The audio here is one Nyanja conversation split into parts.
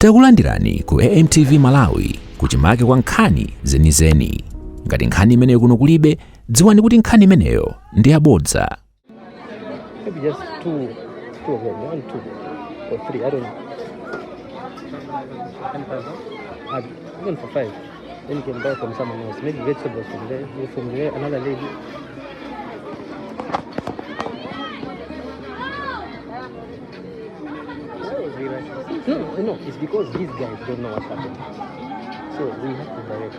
Takulandirani ku AMTV Malawi, kuchimake kwa nkhani zenizeni. Ngati nkhani imeneyo kuno kulibe, dziwani kuti nkhani imeneyo ndi yabodza. Maybe just two, two of them, one, two, or three. I don't know. 10,000. Even for five, then you can buy from someone else. Maybe vegetables from there, maybe from there, another lady. Why was he rushing? No, no, it's because these guys don't know what's happening. So we have to direct.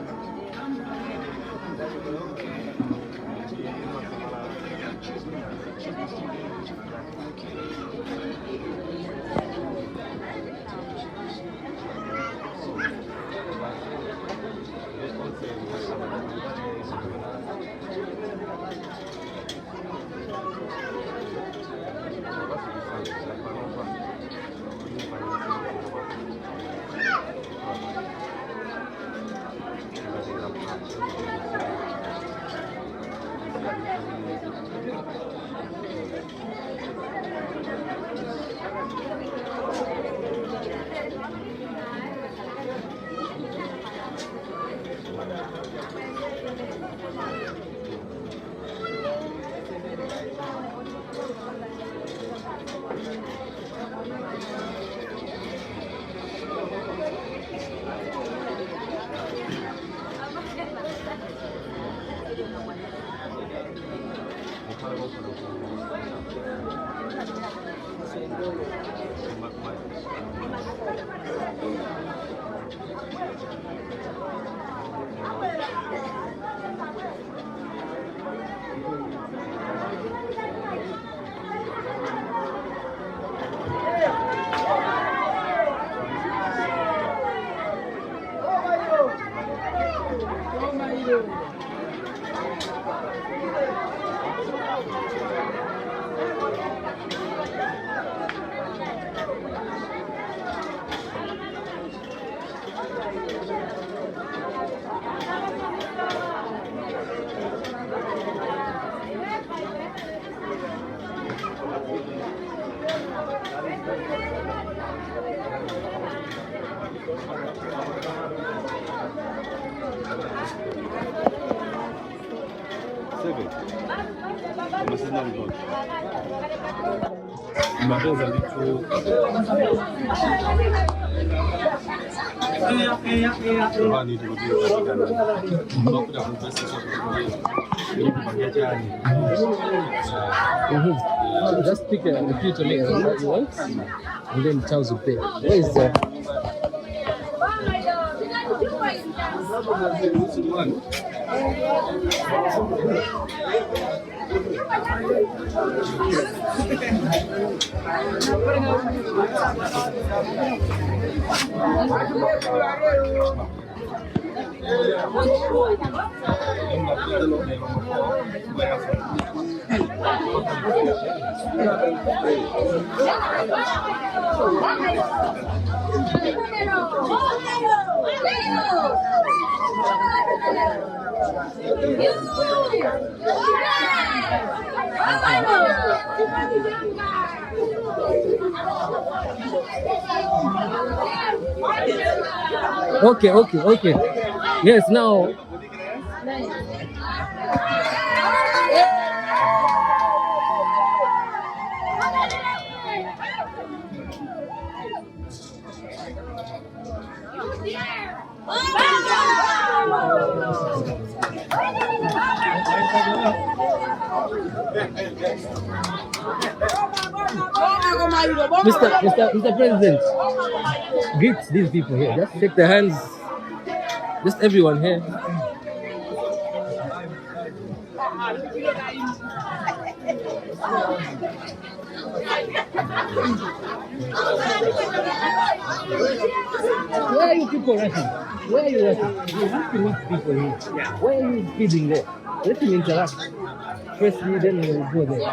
Seven. Koma mapeza ndithu vani tikuti makuta kumvesesa chani. Just pick a few tomatoes that you want, and then Charles will pay. Where is the Okay. Yes, now. Mr. President, greet these people here. Just shake their hands. Just everyone here. Where are you people rushing? Where are you rushing? You have to meet people here. Why are you feeding there? Let him interact. Firstly, then we will go there.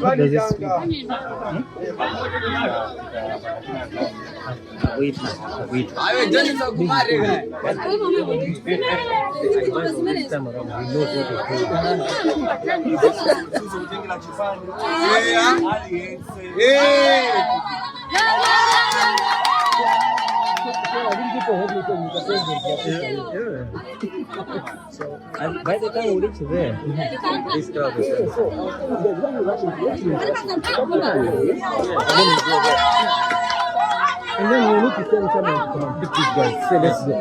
What does this mean? Wait, wait. This time around, we know what we're doing. So I think people hold me to the president. Yeah. So and by the time we reach there, this crowd is So, there's one rushing to let him and then we go there. And then we need to send someone to come and pick these guys. Say, let's go.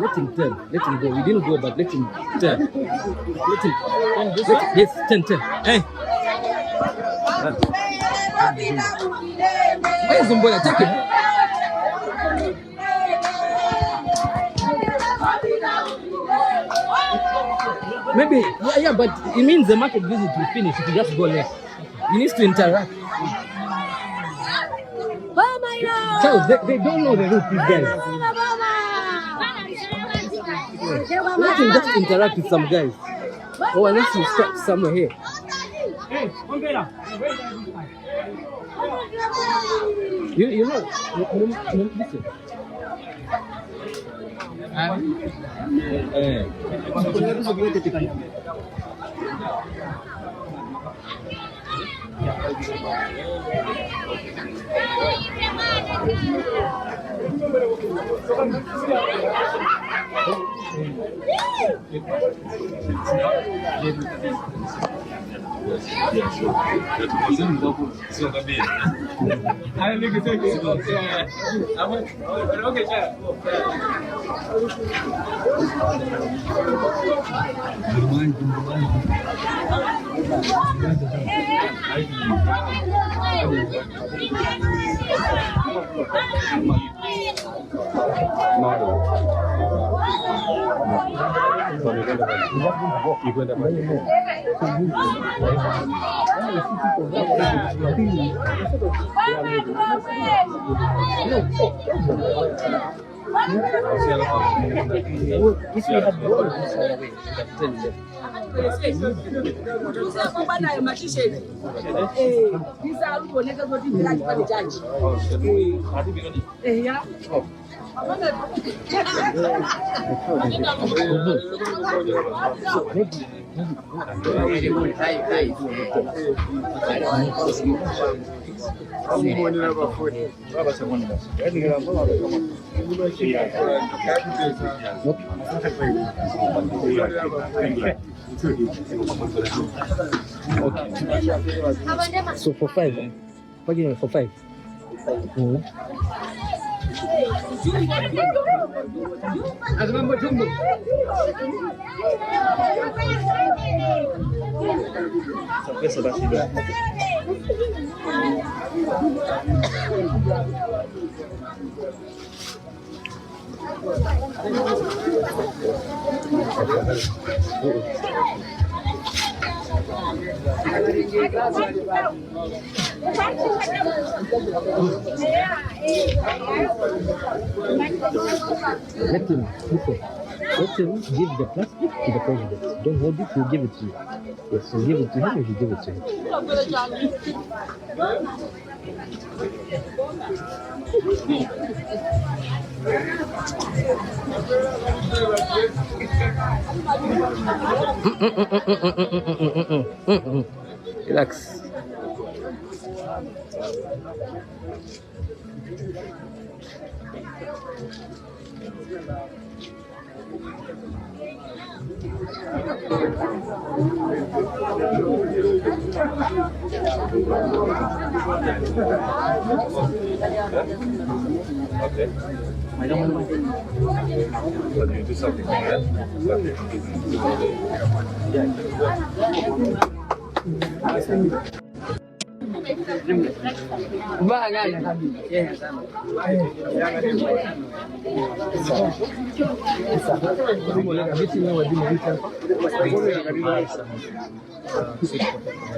Let him turn. Let him go. We didn't go, but let him turn. Let him. Yes, turn, turn. Hey. Where's Zumbola? Take it. Maybe, yeah, but it means the market visit will finish if you just go left. You need to interact. Charles, they don't know the route, these guys. Let him just interact with some guys. Oh, unless you stop somewhere here. You know, listen. If we had gone this other way, we would have turned left. Okay. So for five, what do you mean for five? Mm. Let him, listen. Let him give the plastic to the president. Don't hold it, he'll give it to you. Yes, he'll give it to him if you give it to him. Relax.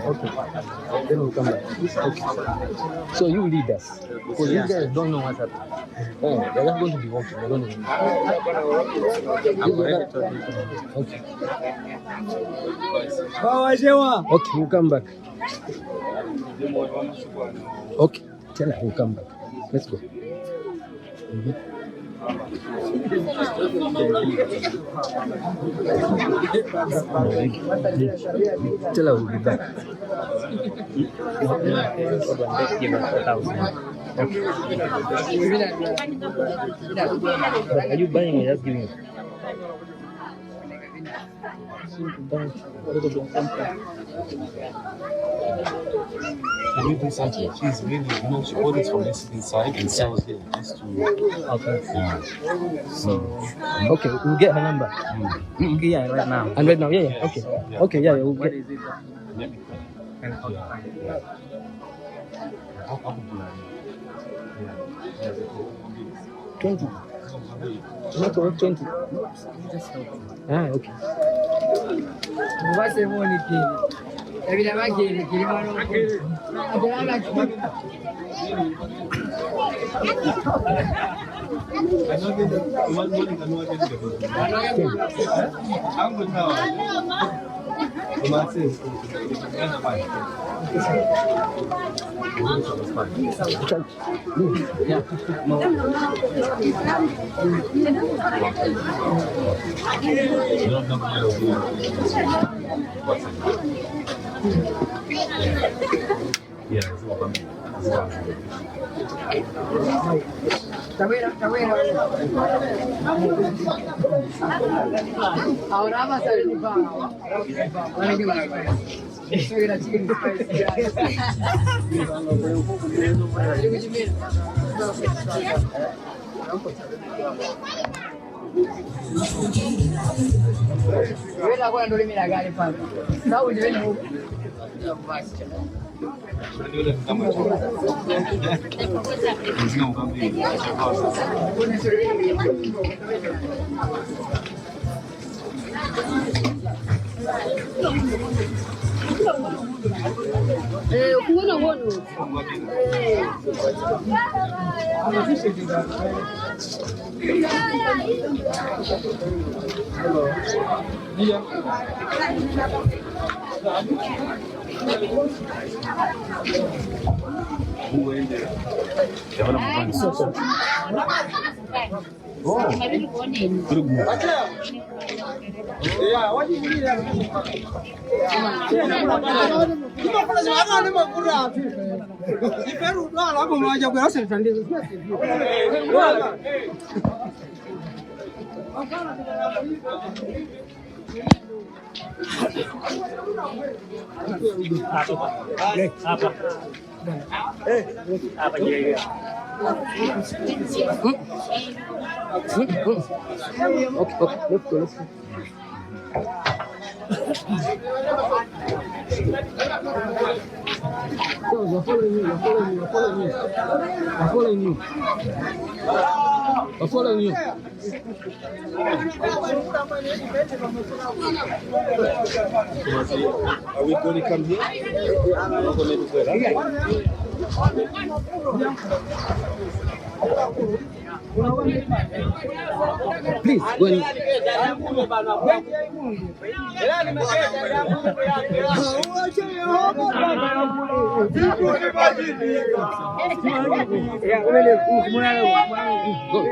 Okay. Then we'll come back. Okay. So you lead us. Because you guys don't know what's happening. Oh, they're not going to be walking. They're going to be. Okay. Okay, we'll come back. Okay. Tell her we'll come back. Let's go. Tell her we'll be back. But are you buying or just giving it? She really do something. She's really, you know, she orders from this inside and sells here just to. Okay. Yeah. So, Okay, we'll get her number. Yeah, right now. And right now, yeah, okay. Okay, yeah, we'll get. yeah. Yeah. Yeah. 20. Not all 20. Ah, okay. Yeah, it's all about me. It's all about me. Okay, okay, let's go, let's go. So you're following me, you're following me, you're following me. I'm following you. I'm following you. Are we going to come here? Please, go and go.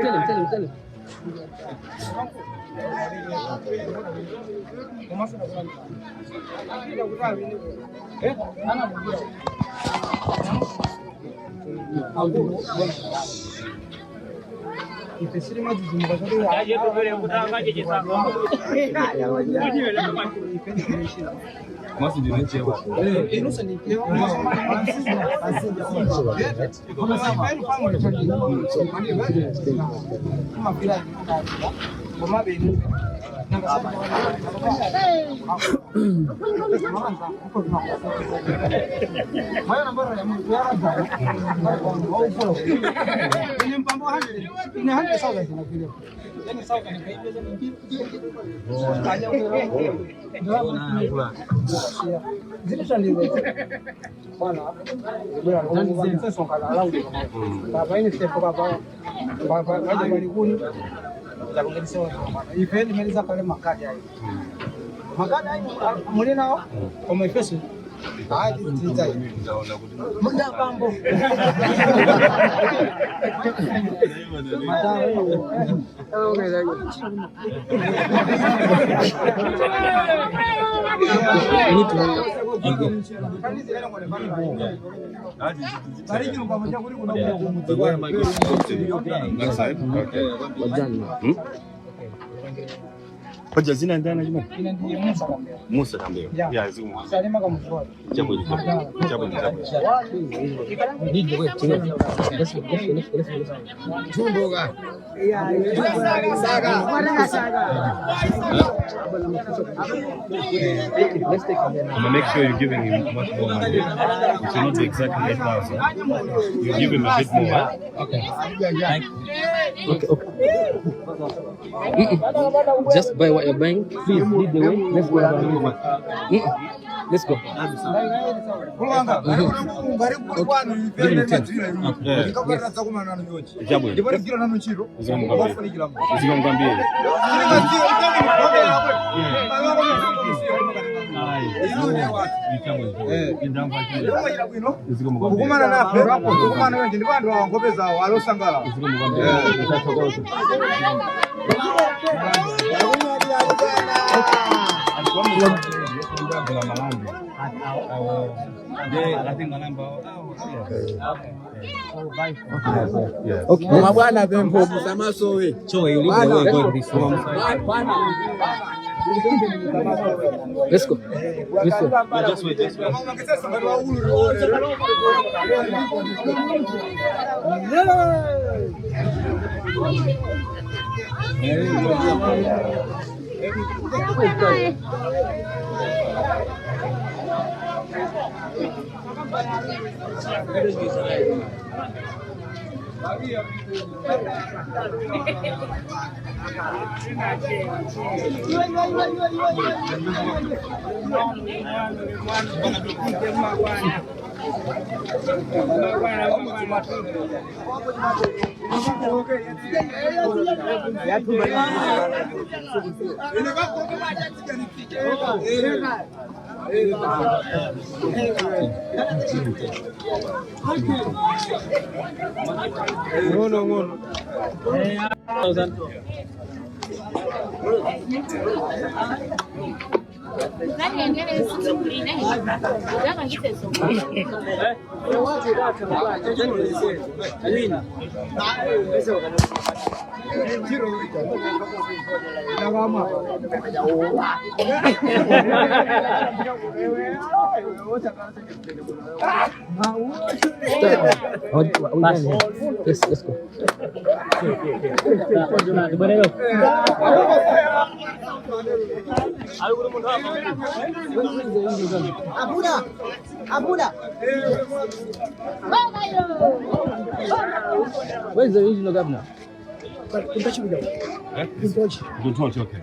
Tell him, tell him, tell him. We need to hurry up and go. But where am I going to talk to? That side? Okay. We're done now. Koja zina ndana juma? Musa Kambeo. Yeah, zuma. Jambo jambo. Jambo jambo. Lead the way. Let's go. Let's go. Let's go. Let's go. Let's take him there now. I'm gonna make sure you're giving him much more money. It will not be exactly 8,000. You give him a bit more. Huh? Okay. Okay. Okay. Mm-mm. Just buy what you're buying. Please lead the way. Let's go. Mm-mm. Let's go. Give him 10. Yeah. Jambo. Usikamwambie. Kukumana nafe kukumana wenje ndi bantu awangope zawo alosangala. Okay. Mabwana pempho musamasowe. So you lead the way going this way. Let's go. This way. Just wait, just wait. Let's go. Where is the regional governor? Good touch, okay.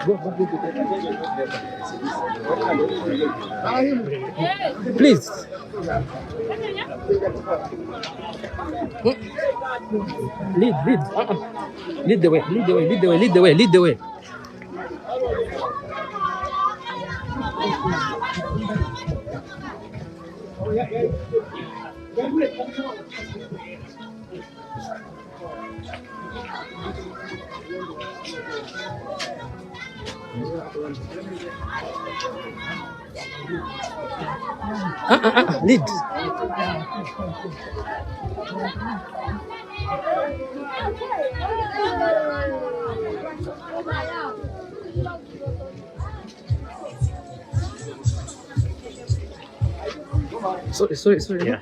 Go, go, go, go. Please. Lead, lead. Lead the way, lead the way, lead the way, lead the way, lead the way. Lead. Sorry, sorry, sorry. Yeah.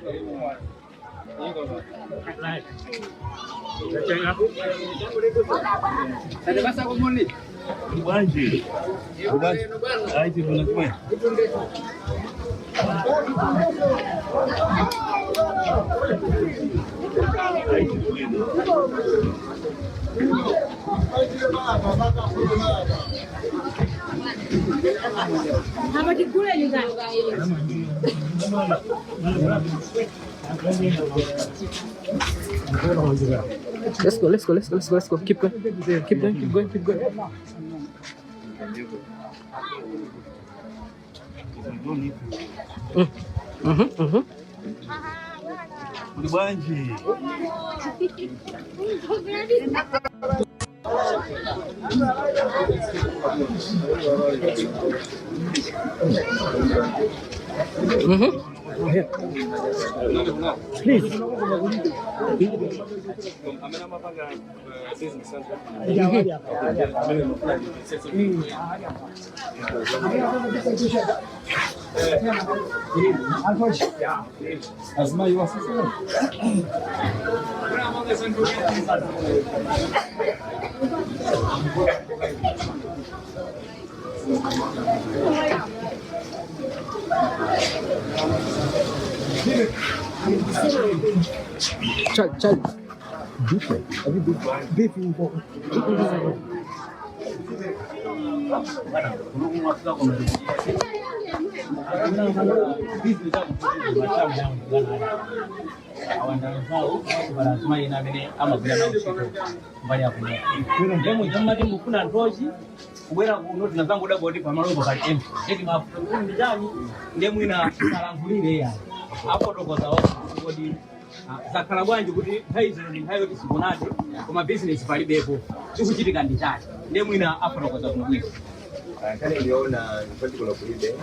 Let's go, let's go, let's go, let's go, let's go. Keep going. Keep going, keep going, keep going. Charlie, Charlie. Beef, have you beef? Beef. Mufuna nthochi kubwera kuno tinazangoda kuti pamalopo pali empty, ndeti mafundi chani ndiye mwina salankhulire yani afotokoza kuti zakhala bwanji kuti nthawi zino ndi nthawi yoti sikunati koma bizinesi palibepo, zikuchitika ndi chani, ndiye mwina afotokoza bwinobwino. Kale ndiona nthochi kuno kulibe.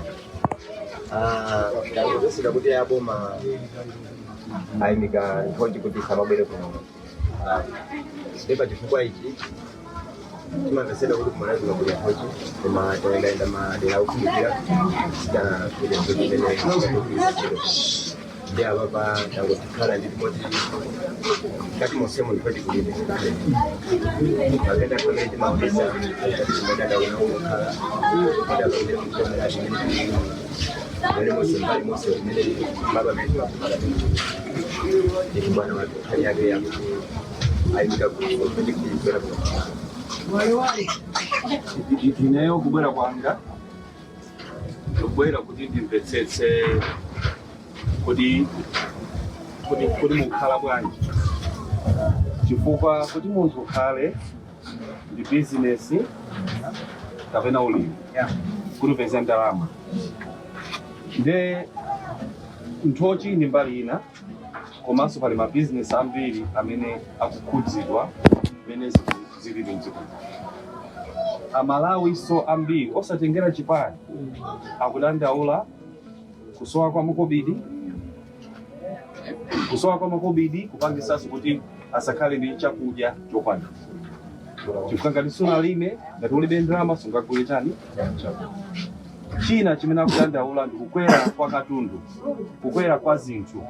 Ndangozosika kuti aboma ayimika nthochi kuti samabwere kuno. Ndipo chifukwa ichi timamvesera kuti kumalawi kuno kuli nthochi, koma tayendayenda madera ofunikira sitinapeze nthochi imene tingatogwiritsa ntchito. Ndi apapa tangotikhala ndi timoti kati monsemo nthochi kulibe. Mavenda pamene timapeza timadada unakhala ida pamene mtomera chimene mene monse mbali monse mene malo amene timapeza ndi bwana wake hali yake yakuti ayimika kuti kuibwera kuno. Ineyo kubwera kwanga ndikubwera kuti ndimvetsetse kuti mukhala bwanji, chifukwa kuti munthu ukhale ndi bizinesi kapena ulimi kuti upeze ndalama, nde nthochi ndi mbali ina, komanso pali mabizinesi ambiri amene akukhudzidwa mmene zinthu zilili mdziko. Amalawi so ambiri osatengera chipani akudandaula kusowa kwa makobidi, kusowa kwa makobidi kupangisanso kuti asakhale ndi chakudya chokwanira, chifukwa ngati sunalime, ngati ulibe ndalama, sungagule chani chakudya. China chimene akudandaula ndi kukwera kwa katundu, kukwera kwa zinthu.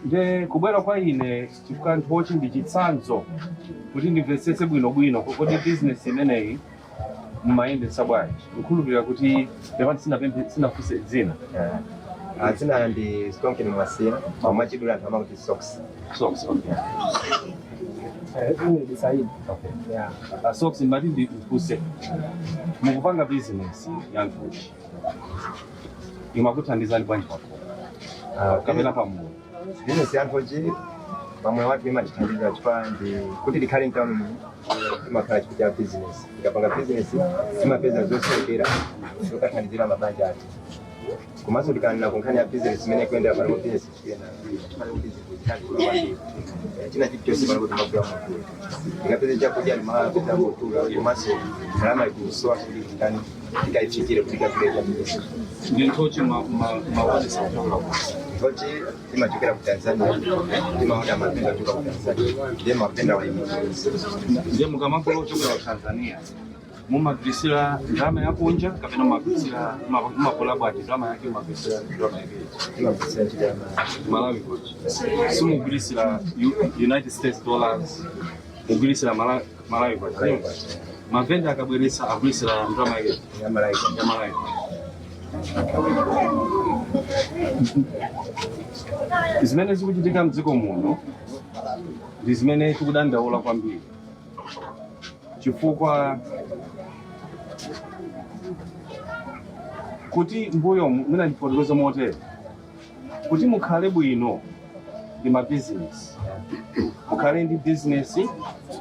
Nde kubwera kwa ine, chifukwa nthochi ndi chitsanzo, kuti ndimvetsetse bwinobwino kodi bizinesi imeneyi mumayendetsa bwanji. Nkhulupirira kuti pepani, sinapemphe, sinafunse dzina. Dzina ndi Stonken Mwasiya, mwachidule anthu amakuti Socks. Socks, okay. Ine ndi Saidi. Okay. Yeah. Socks, ndimati ndifunse, mukupanga bizinesi ya nthochi, imakuthandizani bwanji pakhomo kapena pamoyo? Bizinesi ya nthochi pamwe watu imatithandiza chifukwa ndi kuti tikhale mtown muno imakhala chifukwa cha bizinesi. Tikapanga bizinesi timapeza zosowekera zokathandizira mabanja athu. Komanso tikanena ku nkhani ya bizinesi imene ikuyendera pano, bizinesi ikuyenda pano kuti zinthu zithandizira kwambiri. China chilichonse pano kuti timagula modula, tikapeza chakudya timapeza modula, komanso ndalama ikusowa kuti titani tikayifikire kuti tikagule chakudya. Ndi nthochi maonesa kuchokera kuti? Nthochi timachokera ku Tanzania, timaona mavenda kuchoka ku Tanzania, ndiye mavenda waimika. Ndiye mukamagula kuchokera ku Tanzania, Mumagwirisira ndalama yakunja kapena mumagwirisira mumagula bwanji ndalama yake, mumagwirisira ndalama yake? Timagwirisira ntchito ya Malawi kwacha. Simugwirisira United States dollars, mugwirisira Malawi kwacha? Malawi kwacha. Mavenda akabweresa agwirisira ndalama yake? Ya Malawi kwacha. Ya Malawi. Zimene zikuchitika mdziko muno ndi zimene tikudandaula kwambiri, chifukwa kuti mbuyo mwina ndifotokoze motere kuti mukhale bwino ndi mabizinesi, mukhale ndi bizinesi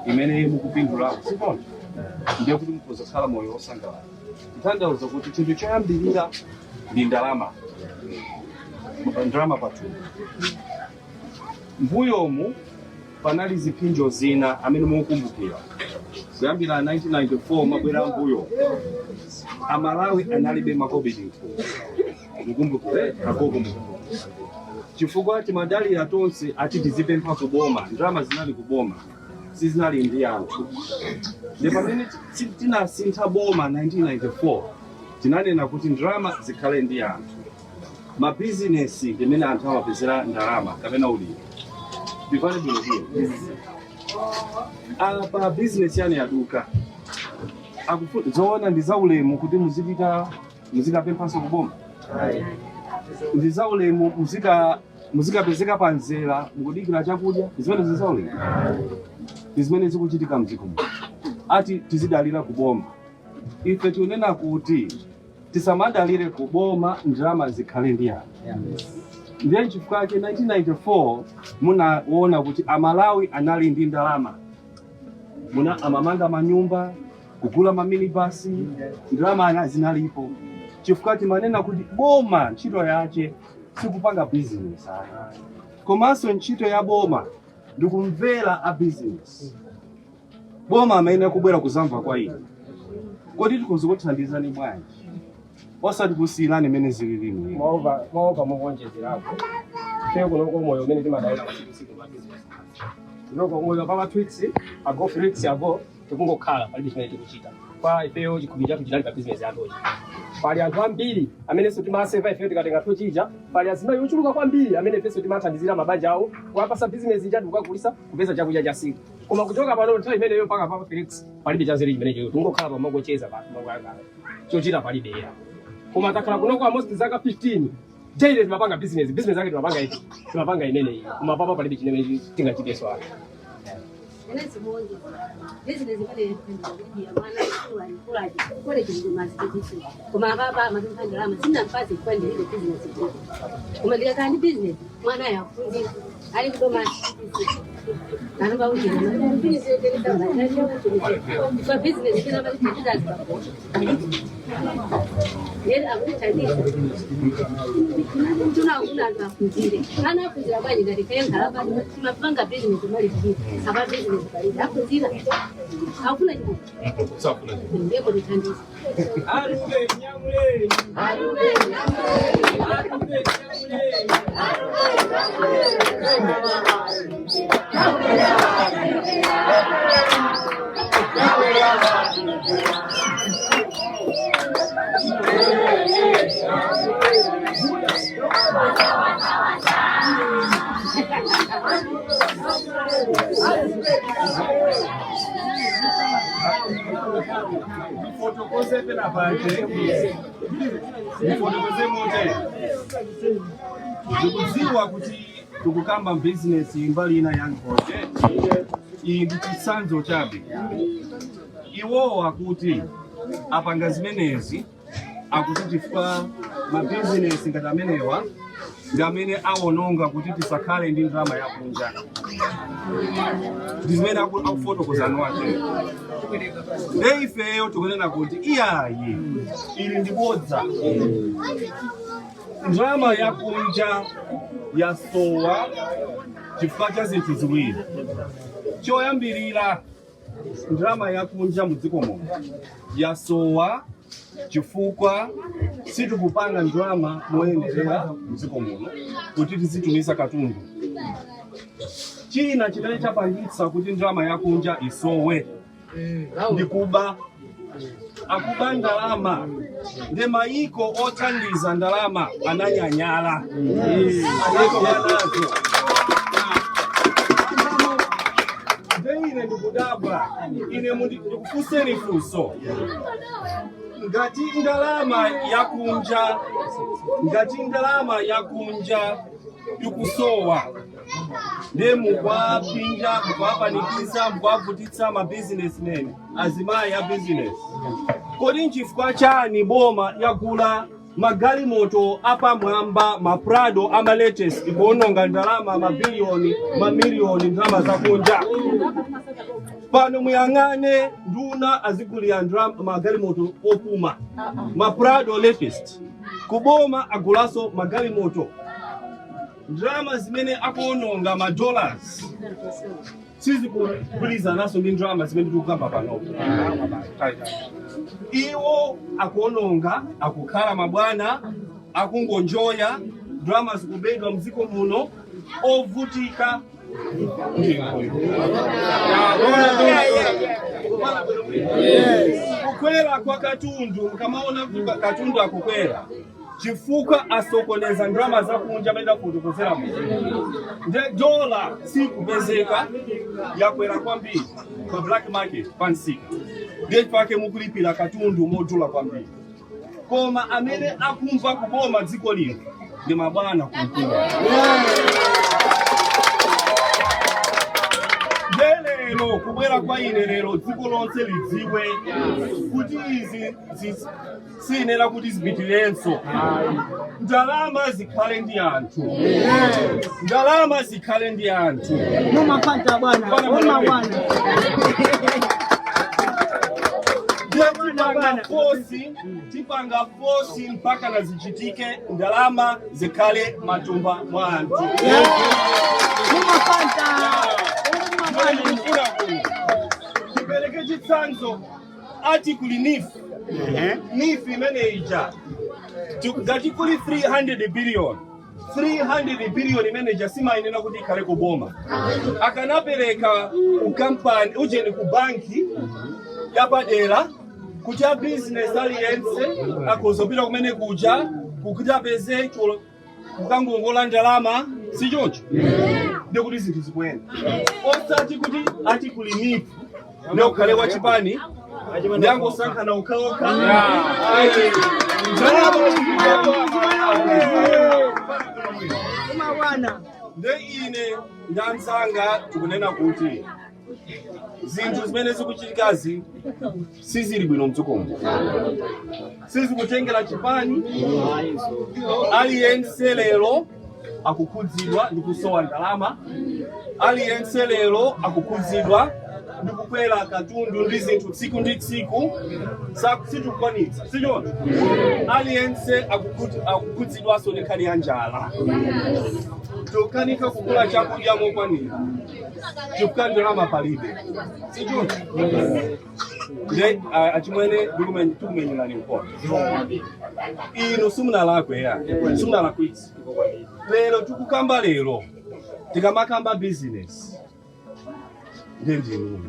imene mukupindulako, sichoncho? Ndiye kuti mukhoza kukhala moyo wosangalala. Kutanthauza kuti chinthu choyambirira ndi ndalama, ndalama pathumba. Mbuyomu panali ziphinjo zina amene mukukumbukira, kuyambira 1994 mabwera mbuyo, Amalawi analibe makobidi mthumba. Mukumbukire agogo, mukumbukire? Chifukwa timadalira tonse ati tizipempha kuboma. Ndalama zinali kuboma, sizinali ndi anthu. Ndi pamene tinasintha boma 1994, tinanena kuti ndalama zikhale ndi anthu. Mabizinesi ndimene anthu amapezera ndalama kapena ulimi. Ndivale bwinobwino apa, bizinesi yanu yaduka. Zoona ndi zaulemu kuti muzipita muzikapemphanso kuboma? Ndi zaulemu muzikapezeka pa mzera mukudikira chakudya? Zimene zizaulemu ndi zimene zikuchitika mdziko muno, ati tizidalira kuboma. Ife tikunena kuti tisamadalire kuboma, ndalama zikhale ndi anthu. Ndiye chifukwa chake 1994 munaona kuti Amalawi anali ndi ndalama, muna amamanga manyumba, kugula maminibasi, ndalama zinalipo, chifukwa timanena kuti boma ntchito yache sikupanga business ayi, komanso ntchito ya boma ndikumvera a business. Boma amene akubwera kuzamva kwa ine kodi tikhoza kuthandizani bwanji, osati kusiyirani imene zililimu. Maopa mukuonjezerako, ife kunoko moyo umene timadalira masiku ma business kunoko, moyo papa 2 weeks ago, 3 weeks ago, tikungokhala, palibe chimene tikuchita. Kwa ifeyo chikhulupiriro chathu chinali pa business ya nthochi. Pali anthu ambiri amenenso timaseva ifeyo tikatenga nthochi ija. Pali azimayi ochuluka kwambiri amene ifenso timathandizira mabanja awo kuwapasa business ija ndikukagulisa kupeza chakudya cha siku. Koma kuchoka pano nthawi imeneyo mpaka papa Felix, palibe chanzeru chimenecho. Tikungokhala pamangocheza panthu mangoyang'ana, chochita palibe era. Koma takhala kunoko almost zaka 15, daily timapanga business. Business yake timapanga iti, timapanga imeneyi. Koma papa palibe chimene tingachiteso apo. Business imene ndikulimbira mwana kulaji college ndi koma apapa amapempha ndalama, sinampase chifukwa ndilibe business. Koma ndikakhala ndi business, mwana yaphunzira ali kudomasi anopa uchina kwa business imene amatithandiza akutithandiza. Tunakuna anthu aphunzire, ana aphunzira bwanji ngati kaye nkhalapa timapanga business malipira? Apa business palibe, aphunzira akufuna chikuti ndipo tithandiza. Arume nyamule. Arume nyamule. Arume nyamule. Ndifotokoze pena pache, ndifotokoze motere. Ndikudziwa kuti tikukamba bizinesi mbali ina ya nthochi. Iyi ndi chitsanzo chabe. Iwowo akuti apanga zimenezi, akuti chifukwa mabizinesi ngati amenewa ndi amene awononga kuti tisakhale ndi ndalama yakunja. Ndi zimene akufotokozani wake. Nde ifeyo tikunena kuti iyayi, ili ndi bodza. Ndalama yakunja yasowa chifukwa cha zinthu ziwiri. Choyambirira, ndalama yakunja mu dziko muno yasowa chifukwa sitikupanga ndalama moyenerera mdziko muno kuti tizitumiza katundu. China chimene chapangitsa kuti ndalama yakunja isowe ndi kuba. Akuba ndalama, ndi mayiko othandiza ndalama ananyanyala, anatoka nazo. Nde ine ndikudabwa, ine ndikufunseni funso: ngati ndalama yakunja, ngati ndalama yakunja ikusowa, nde mukwapinja, mukwapanikiza, mukwavutitsa ma businessmen, azimayi a business, kodi nchifukwa chani boma yagula magalimoto apamwamba, maprado ama latest, ikuononga ndalama mabiliyoni, mamiliyoni, ndalama zakunja? Pano muyang'ane, nduna azigulira magalimoto opuma, maprado latest. Kuboma agulaso magalimoto. Ndalama zimene akuononga, ma dollars, sizikugwirizanaso ndi ndalama zimene tikukamba panopo. Iwo akuononga, akukhala mabwana, akungonjoya, ndalama zikubedwa mdziko muno, ovutika ndiyo. Kukwera kwa katundu, mukamaona kuti katundu akukwera chifukwa asokoneza ndalama zakunja amene akufotokozera muno, nde dola sikupezeka, yakwera kwambiri pa black market, pa msika, ndiye pake mukulipira katundu modula kwambiri. Koma amene akumva kukoma dziko lino ndi mabwana kumkulu. Nde lero kubwera kwa ine lero, dziko lonse lidziwe kuti izi siyenera kuti zipitirenso. Ndalama zikhale ndi anthu, ndalama zikhale ndi anthu. Mumafanta bwana, uma bwana. Ndiye tipanga force mpaka na zichitike, ndalama zikhale matumba mwa anthu. Mumafanta. Uma bwana. Ndikufuna kuno tipereke chitsanzo. Ati kuli NEEF. NEEF imene ija, ngati kuli 300 billion, 300 billion imene ija simayenera kuti ikhale kuboma. Akanapereka ku kampani ujeni, ku banki yapadera, kuti a business aliyense akhozopita kumene kuja kuti apeze kukangongola ndalama, si choncho? Ndikuti zinthu zikuyenda, osati kuti ati kuli NEEF ndi ukhale wa chipani ndi angosankhana okhaokha. Uma bwana. Nde ine ndanzanga tikunena kuti zinthu zimene zikuchitikazi sizili bwino mdzikomo, sizikutengera chipani. Aliyense lero akukhudzidwa ndi kusowa ndalama, aliyense lero akukhudzidwa ndi kukwera katundu ndi zinthu tsiku ndi tsiku, sitikukwanitsa, sichoncho? Aliyense akukhudzidwanso ndi nkhani ya njala. Tikukanika kugula chakudya mokwanira chifukwa ndalama palibe, sichoncho? Nde achimwene, tikumenyerani mkono inu. Simunalakwe ya, simunalakwitse. Lero tikukamba, lero tikamakamba business, nde ndinu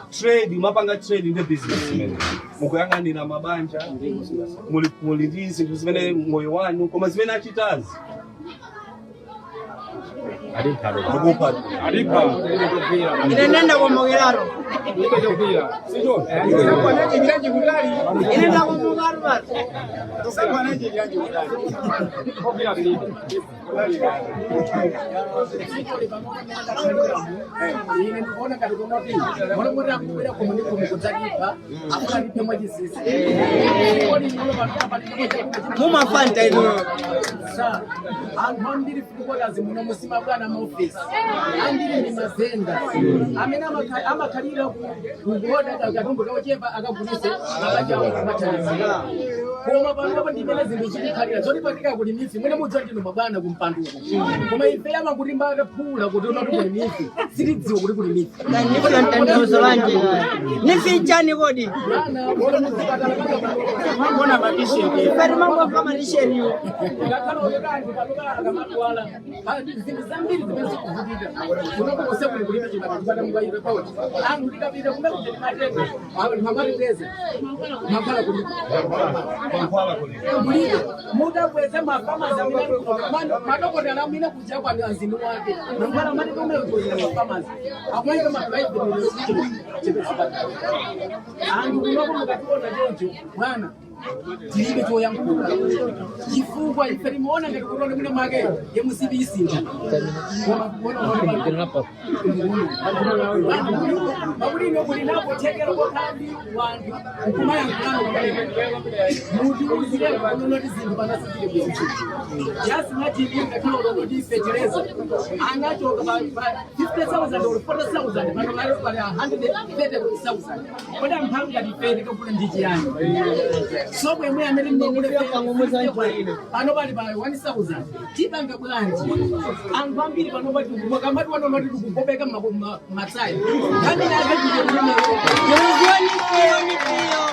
trade, mapanga trade ndi business imene mukuyang'anira mabanja, muli ndi zinthu zimene moyo wanu, koma zimene achitazi ndikupha. Ine nenda komokeraro. Sichoncho? Ine ndakomokaro basi. Ine ndikuona ngati kunoti mwana akubwera koma ndi khomo kudzatipa, akuna ndiphe mwachisisi. Mumafanta inu. Sa anthu ambiri fukukotazi muno musima bwana maofesi ambiri ndi mazenda amene amakhalira kuoda katundu kaochepa akagulise, mabanja awo kumathandizira. Koma panopo ndimene zinthu zikukhalira zoti patika kuti NEEF mwene mudziwa ndinu mabwana kumpando. kumpando uko, koma ife amakuti mbakaphula kuti unati kuli mifi, sitidziwa kuti kuli mifi. Nifuna mtanthauzo lanje nifinjani kodi? Ife timangofa matisheriwo. Ngakhale otanthu panopa akamadwala, zinthu zambiri zimene zikuvutika unokose kuli kulibe chipatala mukayira pauti anthu tikapita kumene kuti timatenga mamatiteza makhala kulibe. Kulibe mutakweza mafamazi amene madokotela amene kuja kwa azini wake mankhwala amene kumene kuja mafamazi akumaika ma private chipatala. Anthu kunoko mukationa choncho, bwana, tilibe choyankhula chifukwa ife timaona ngati kuti mwina mwake yemusibi isintha, koma pakuti ino kuli napo thekera kokhambi wanthu nkumayankhulano mutiuzire kunonoti zinthu panasitile bwino. Just imagine, ngakhala ulokoti fetereza anachoka pa 50,000 or 40,000, pano pali 130,000. Kodi amphamvu ngati ife tikagula ndi chiyani? Sopo yemwe amene ndinogula pano pali pa 1000, tipanga bwanji? Anthu ambiri pano pati kamati wanonoti tikugobeka matsaya nkhani yake. Tiuziwe nifiyo nifiyo.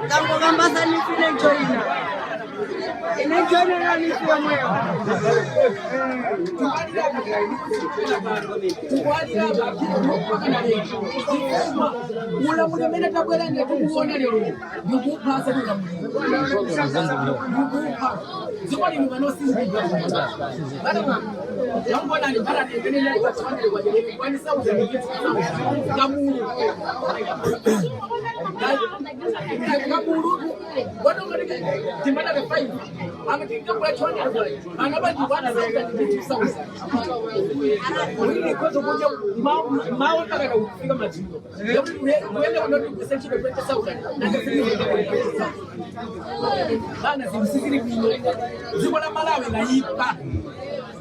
Tangokambasa nifine njoina. Ine njoina na nifiyo mweyo. Tukwalira ulamuliro umene tabwera tikuona lero ndikupha, sati ulamuliro ndikupha. Dziko lino pano sinzikumbonani mbalati imene kamulu kamulu wadomati timadaka 5 amatingakula 200, pano pali 1000 ndi 2000. Mwini khozo kuja mawa mpaka kufika madzulo kuyenda kunoti kugwisa ntchito 20,000, nanga bana, zinthu sizili bwino. Dziko la Malawi layipa.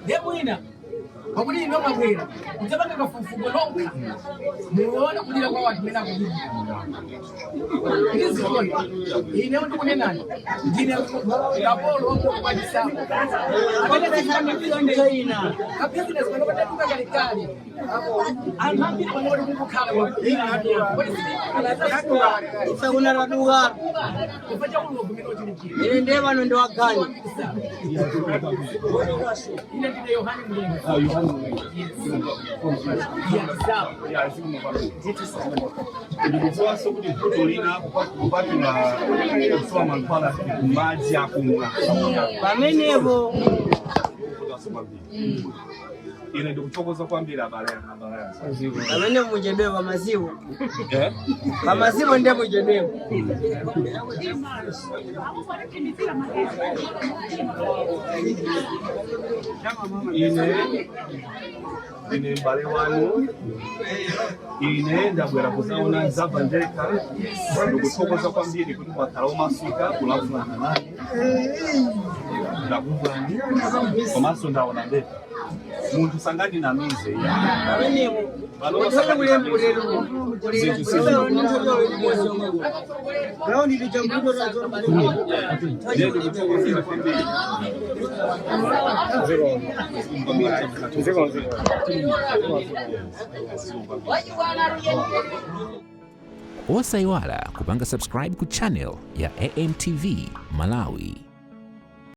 Ndiye mwina pakuti ino mwabwera kudzapanga kafukufuku nokha, muone kulira kwa wanthu mene akudira. Ndizikoni ine ndikunenani, ndine kapolo wakukwatisa amene Njoina. kabizinesi panopa kalekale. Anthu ambiri panoti kukukhala. Ife kuna taduka. Kufa chakulwa kumene ochulukira. Ine ndiye pano ndi wagani. Ine ndine Yohani Mlenga. Yes, sawa. Ndikudziwanso kuti vuto lina kupatula kusowa mankhwala, madzi akumwa. Pamenepo. Ine ndikuthokoza kwambiri, abale abale. Pamene muchedwe pamaziwo. Eh? Pamaziwo ndiye muchedwepo. Ine ndine m'bale wanu. Ine ndabwera kuzaona nzabva ndekha. Ndikuthokoza kwambiri kuti mwakhala omasuka kulankhulana nane. Ndakumvani komanso ndaona ndekha, munthu sangandinamize. Pamenepo. Panopa sangandinamize. Zinthu Ndiye ndikuthokozera kwambiri. Osayiwala kupanga subscribe ku channel ya AMTV Malawi.